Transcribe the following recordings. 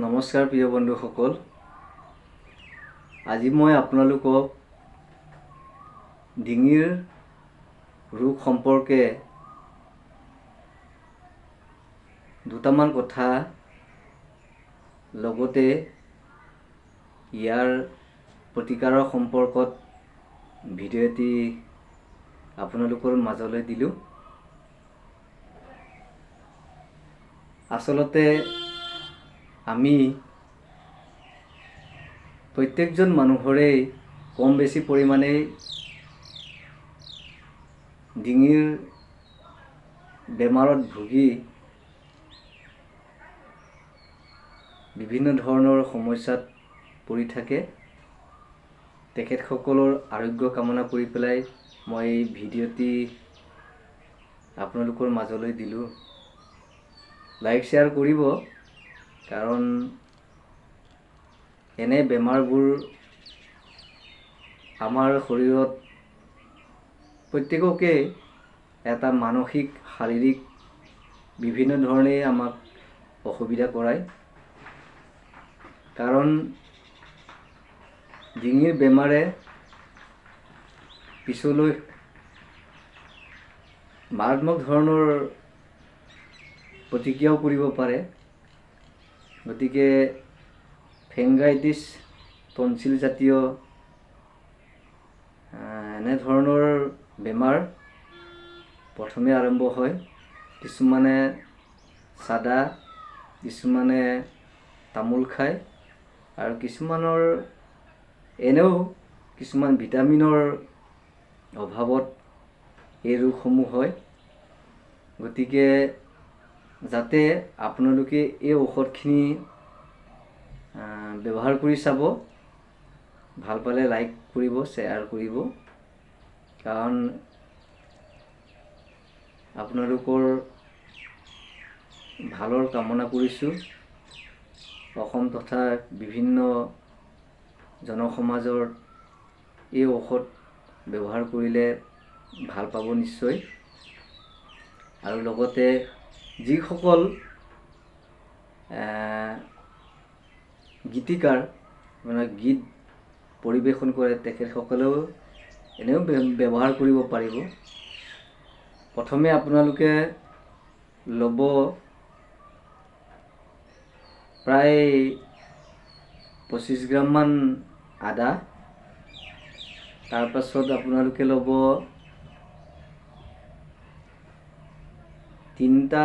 নমস্কাৰ প্ৰিয় বন্ধুসকল, আজি মই আপোনালোকক ডিঙিৰ ৰোগ সম্পৰ্কে দুটামান কথা লগতে ইয়াৰ প্ৰতিকাৰৰ সম্পৰ্কত ভিডিঅ' এটি আপোনালোকৰ মাজলৈ দিলোঁ। আচলতে আমি প্ৰত্যেকজন মানুহৰেই কম বেছি পৰিমাণে ডিঙিৰ বেমাৰত ভুগি বিভিন্ন ধৰণৰ সমস্যাত পৰি থাকে। তেখেতসকলৰ আৰোগ্য কামনা কৰি পেলাই মই এই ভিডিঅ'টি আপোনালোকৰ মাজলৈ দিলোঁ। লাইক শ্বেয়াৰ কৰিব, কাৰণ এনে বেমাৰবোৰ আমাৰ শৰীৰত প্ৰত্যেককে এটা মানসিক শাৰীৰিক বিভিন্ন ধৰণেই আমাক অসুবিধা কৰায়। কাৰণ ডিঙিৰ বেমাৰে পিছলৈ মাৰাত্মক ধৰণৰ প্ৰতিক্ৰিয়াও কৰিব পাৰে। গতিকে ফেংগাইটিছ, টনচিল জাতীয় এনেধৰণৰ বেমাৰ প্ৰথমে আৰম্ভ হয়। কিছুমানে চাদা, কিছুমানে তামোল খায় আৰু কিছুমানৰ এনেও কিছুমান ভিটামিনৰ অভাৱত এই ৰোগসমূহ হয়। গতিকে যাতে আপোনালোকে এই ঔষধখিনি ব্যৱহাৰ কৰি চাব, ভাল পালে লাইক কৰিব, শ্বেয়াৰ কৰিব, কাৰণ আপোনালোকৰ ভালৰ কামনা কৰিছোঁ। অসম তথা বিভিন্ন জনসমাজৰ এই ঔষধ ব্যৱহাৰ কৰিলে ভাল পাব নিশ্চয়। আৰু লগতে যিসকল গীতিকাৰ মানে গীত পৰিৱেশন কৰে, তেখেতসকলেও এনেও ব্যৱহাৰ কৰিব পাৰিব। প্ৰথমে আপোনালোকে ল'ব প্ৰায় 25 গ্ৰামমান আদা, তাৰপাছত আপোনালোকে ল'ব 3টা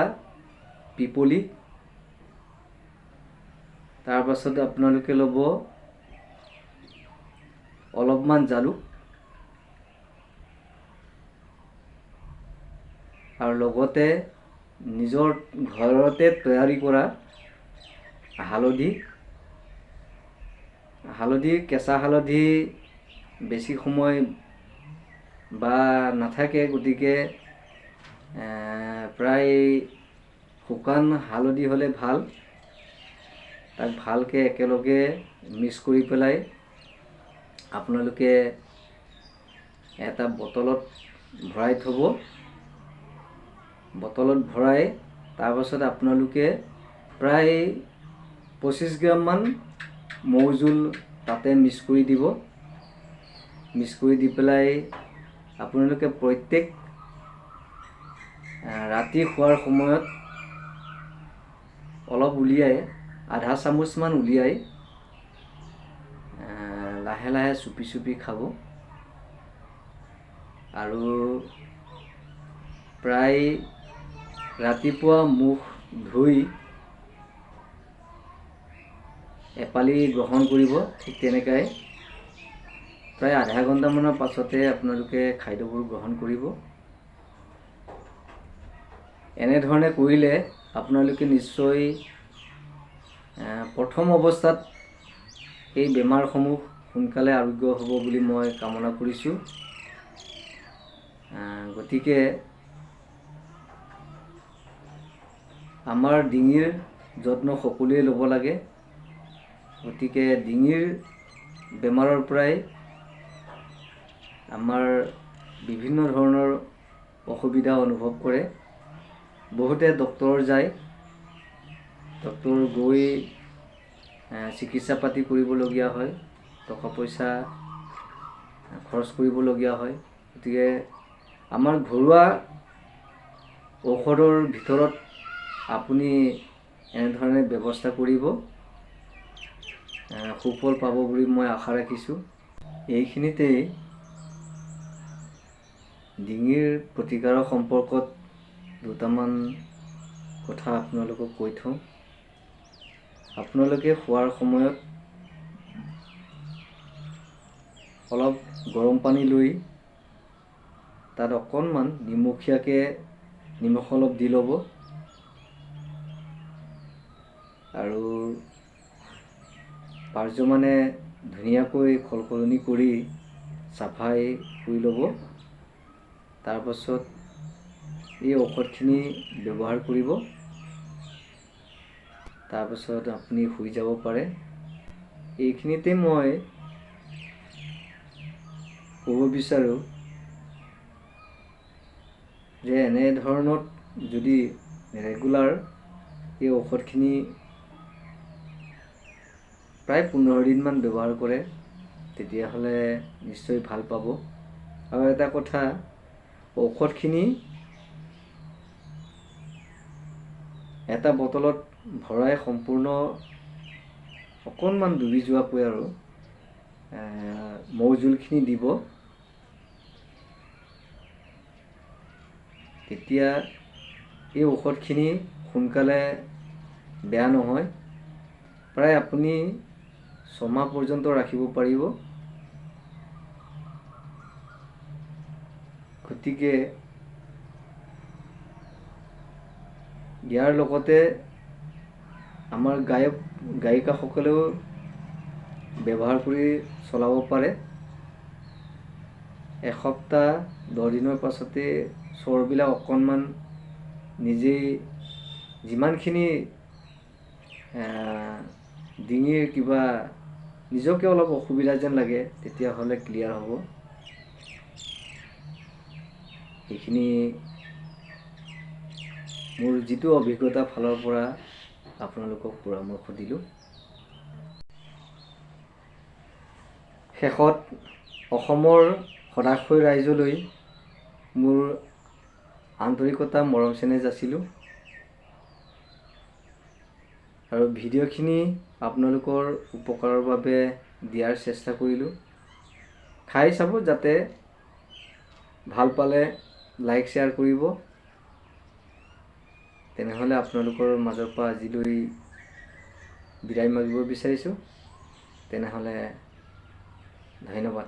পিপলি, তাৰপাছত আপোনালোকে ল'ব অলপমান জালুক আৰু লগতে নিজৰ ঘৰতে তৈয়াৰী কৰা হালধি। হালধি, কেঁচা হালধি বেছি সময় বা নাথাকে, গতিকে প্ৰায় শুকান হালধি হ'লে ভাল। তাক ভালকৈ একেলগে মিক্স কৰি পেলাই আপোনালোকে এটা বটলত ভৰাই থ'ব। বটলত ভৰাই তাৰপাছত আপোনালোকে প্ৰায় 25 গ্ৰামমান মৌজোল তাতে মিক্স কৰি দিব। মিক্স কৰি দি পেলাই আপোনালোকে প্ৰত্যেক ৰাতি শোৱাৰ সময়ত অলপ উলিয়াই, আধা চামুচমান উলিয়াই লাহে লাহে চুপি চুপি খাব। আৰু প্ৰায় ৰাতিপুৱা মুখ ধুই এপালি গ্ৰহণ কৰিব। ঠিক তেনেকাই প্ৰায় আধা ঘণ্টামানৰ পাছতে আপোনালোকে খাদ্যবোৰ গ্ৰহণ কৰিব। এনেধৰণে কৰিলে আপোনালোকে নিশ্চয় প্ৰথম অৱস্থাত এই বেমাৰসমূহ সোনকালে আৰোগ্য হ'ব বুলি মই কামনা কৰিছোঁ। গতিকে আমাৰ ডিঙিৰ যত্ন সকলোৱে ল'ব লাগে। গতিকে ডিঙিৰ বেমাৰৰ পৰাই আমাৰ বিভিন্ন ধৰণৰ অসুবিধা অনুভৱ কৰে। বহুতে ডক্তৰ যায়, ডক্তৰ গৈ চিকিৎসা পাতি কৰিবলগীয়া হয়, টকা পইচা খৰচ কৰিবলগীয়া হয়। গতিকে আমাৰ ঘৰুৱা ঔষধৰ ভিতৰত আপুনি এনেধৰণে ব্যৱস্থা কৰিব, সুফল পাব বুলি মই আশা ৰাখিছোঁ। এইখিনিতেই ডিঙিৰ প্ৰতিকাৰৰ সম্পৰ্কত দুটামান কথা আপোনালোকক কৈ থওঁ। আপোনালোকে শোৱাৰ সময়ত অলপ গৰম পানী লৈ তাত অকণমান নিমখীয়াকৈ নিমখ অলপ দি ল'ব আৰু পাৰ্যমানে ধুনীয়াকৈ খলখলনি কৰি চাফাই কৰি ল'ব। তাৰপাছত এই ঔষধখিনি ব্যৱহাৰ কৰিব। তাৰপাছত আপুনি শুই যাব পাৰে। এইখিনিতে মই ক'ব বিচাৰোঁ যে এনেধৰণত যদি ৰেগুলাৰ এই ঔষধখিনি প্ৰায় 15 দিনমান ব্যৱহাৰ কৰে, তেতিয়াহ'লে নিশ্চয় ভাল পাব। আৰু এটা কথা, ঔষধখিনি এটা বটলত ভৰাই সম্পূৰ্ণ অকণমান ডুবি যোৱাকৈ আৰু মৌজোলখিনি দিব, তেতিয়া এই ঔষধখিনি সোনকালে বেয়া নহয়। প্ৰায় আপুনি 6 মাহ পৰ্যন্ত ৰাখিব পাৰিব। গতিকে ইয়াৰ লগতে আমাৰ গায়ক গায়িকাসকলেও ব্যৱহাৰ কৰি চলাব পাৰে। এসপ্তাহ 10 দিনৰ পাছতে স্বৰবিলাক অকণমান নিজেই যিমানখিনি ডিঙিৰ কিবা নিজকে অলপ অসুবিধা যেন লাগে, তেতিয়াহ'লে ক্লিয়াৰ হ'ব। এইখিনি মোৰ যিটো অভিজ্ঞতা ফালৰ পৰা আপোনালোকক পৰামৰ্শ দিলোঁ। শেষত অসমৰ সদাশয় ৰাইজলৈ মোৰ আন্তৰিকতা মৰম চেনেহ যাচিলোঁ আৰু ভিডিঅ'খিনি আপোনালোকৰ উপকাৰৰ বাবে দিয়াৰ চেষ্টা কৰিলোঁ। খাই চাব, যাতে ভাল পালে লাইক শ্বেয়াৰ কৰিব। তেনেহ'লে আপোনালোকৰ মাজৰ পৰা আজিলৈ বিদায় মাগিব বিচাৰিছোঁ। তেনেহ'লে ধন্যবাদ।